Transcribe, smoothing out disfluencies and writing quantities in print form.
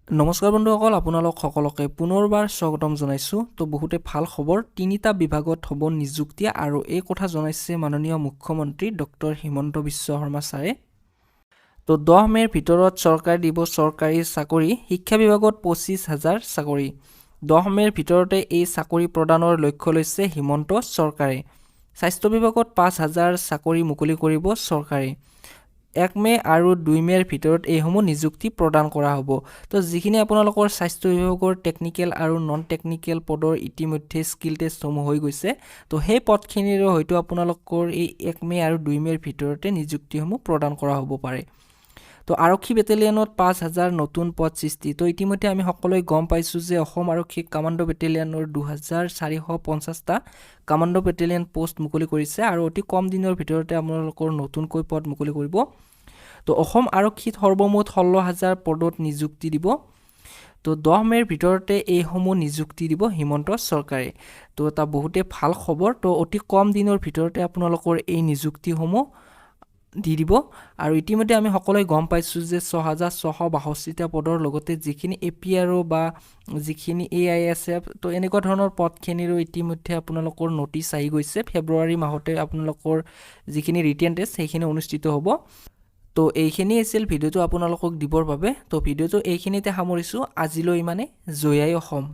নমস্কাৰ বন্ধুসকল, আপোনালোক সকলোকে পুনৰবাৰ স্বাগতম জনাইছোঁ। তো বহুতে ভাল খবৰ, তিনিটা বিভাগত হ'ব নিযুক্তি আৰু এই কথা জনাইছে মাননীয় মুখ্যমন্ত্ৰী ডক্টৰ হিমন্ত বিশ্ব শৰ্মা ছাৰে। তো 10 মে'ৰ ভিতৰত চৰকাৰে দিব চৰকাৰী চাকৰি। শিক্ষা বিভাগত 25 হাজাৰ চাকৰি। 10 মে'ৰ ভিতৰতে এই চাকৰি প্ৰদানৰ লক্ষ্য লৈছে হিমন্ত চৰকাৰে। স্বাস্থ্য বিভাগত 5 হাজাৰ চাকৰি মুকলি কৰিব চৰকাৰে। 1 মে' আৰু 2 মে'ৰ ভিতৰত এইসমূহ নিযুক্তি প্ৰদান কৰা হ'ব। তো যিখিনি আপোনালোকৰ স্বাস্থ্য বিভাগৰ টেকনিকেল আৰু নন টেকনিকেল পদৰ ইতিমধ্যে স্কিল টেষ্টসমূহ হৈ গৈছে, তো সেই পদখিনিৰো হয়তো আপোনালোকৰ এই 1 মে' আৰু 2 মে'ৰ ভিতৰতে নিযুক্তিসমূহ প্ৰদান কৰা হ'ব পাৰে। তো আৰক্ষী বেটেলিয়নত 5 হাজাৰ নতুন পদ সৃষ্টি। তো ইতিমধ্যে আমি সকলোৱে গম পাইছোঁ যে অসম আৰক্ষী কামাণ্ডো বেটেলিয়নৰ 2450টা কামাণ্ডো বেটেলিয়ন পষ্ট মুকলি কৰিছে আৰু অতি কম দিনৰ ভিতৰতে আপোনালোকৰ নতুনকৈ পদ মুকলি কৰিব। তো অসম আৰক্ষীত সৰ্বমুঠ 16 হাজাৰ পদত নিযুক্তি দিব। তো 10 মে'ৰ ভিতৰতে এইসমূহ নিযুক্তি দিব হিমন্ত চৰকাৰে। তো এটা বহুতেই ভাল খবৰ। তো অতি কম দিনৰ ভিতৰতে আপোনালোকৰ এই নিযুক্তিসমূহ দি দিব। আৰু ইতিমধ্যে আমি সকলোৱে গম পাইছোঁ যে 6662টা পদৰ লগতে যিখিনি এ পি আৰ অ' বা যিখিনি এ I S F, তো এনেকুৱা ধৰণৰ পদখিনিৰো ইতিমধ্যে আপোনালোকৰ ন'টিচ আহি গৈছে। ফেব্ৰুৱাৰী মাহতে আপোনালোকৰ যিখিনি ৰিটেন টেষ্ট, সেইখিনি অনুষ্ঠিত হ'ব। তো এইখিনি আছিল ভিডিঅ'টো আপোনালোকক দিবৰ বাবে। তো ভিডিঅ'টো এইখিনিতে সামৰিছোঁ। আজিলৈ ইমানে। জয় আই অসম।